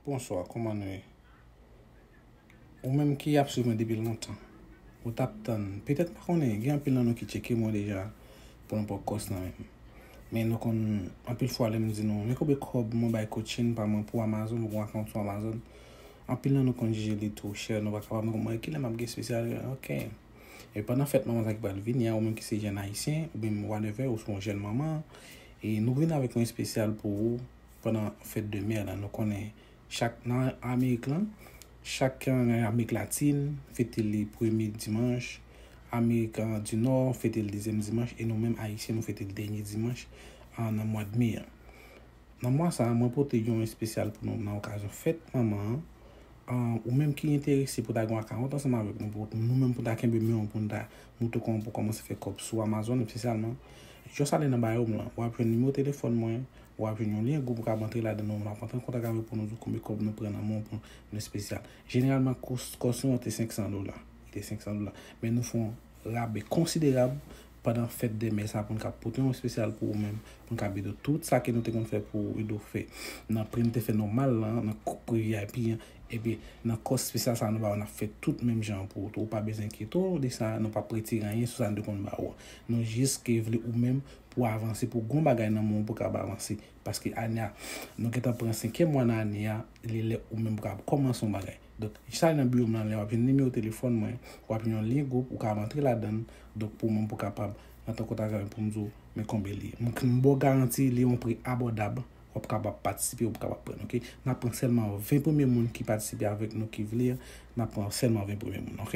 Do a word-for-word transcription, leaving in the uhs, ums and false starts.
Bonswa, kòman nou ye? Ou menm ki ap swiv mwen depi lontan, ou t ap tann, petèt pa konnen, gen anpil nan nou ki tcheke mwen deja pou nou pran kòs nan men m. Men nou konn, anpil fwa lè m di nou, men konbyen kòb mwen bay coaching pa mwen pou Amazon, pou akawont sou Amazon, anpil nan nou konn jije li twò chè, nou pa kapab, nou konn mande kilè m ap gen espesyal, ok. E pandan fèt manman sa ki pral vini a, ou menm ki se jèn ayisyen, oubyen whatever, ou se yon jèn manman, e nou vin avèk yon espesyal pou ou pandan fèt de mè la. Nou konnen chak nan Amerik lan, chak, eh, Amerik Latin fete li premye dimanch, Amerik, eh, di Nò fete li dezyèm dimanch, e nou menm Ayisyen, nou fete li dènye dimanch, eh, nan mwa de me an. Nan mwa sa a, mwen pote yon espesyal pou nou nan okazyon fèt manman an. Ah, ou menm ki enterese pou ta gen yon akawont ansanm avèk nou, pou nou menm pou ta kenbe men w pou nou ta montre w kòman pou kòmanse fè kòb sou Amazon espesyalman, just ale nan bio m lan, w ap jwenn nimewo telefòn mwen, w ap jwenn yon lyen gwoup ou kab antre ladan, nou, n ap antre an kontak avè w pou nou di w konbyen kòb nou pran nan men w pou nou espesyal. Jeneralman, kòs, kòs nou an te senk san dola. Li te senk san dola. Men nou fè yon rabè konsiderab pandan fèt de mè sa pou n ka pote yon espesyal pou ou menm, pou n ka ede w tout sa ke nou te konn fè pou ou, ede w fè nan pri n te fè nòmal lan, nan pri V I P an, epi nan kòs espesyal sa nou ba w, n ap fè tout menm jan pou ou tou. Ou pa bezwen enkyete w de sa, nou p ap retire anyen sou sa n te konn ba ou an. Nou jis ke vle ou menm pou avanse, pou gon bagay nan men w pou kab avanse. Paske ane a, nou gentan pran senkyèm mwa nan ane a, li lè ou menm pou kab kòmanse yon bagay. Donk, sa nan biwo m nan, lè w ap jwenn nimewo telefòn mwen, w ap jwenn yon lyen gwoup, ou kab antre ladan l. Donk, pou mwen, pou kapab antre an kontak avè m pou m di w, men konbyen li ye. Mwen, m ba w garanti, li yon pri abòdab, w ap kapab patisipe, w ap kapab pran, ok? N ap pran sèlman ven premye moun ki patisipe avèk nou, ki vle, n ap pran sèlman ven premye moun, ok?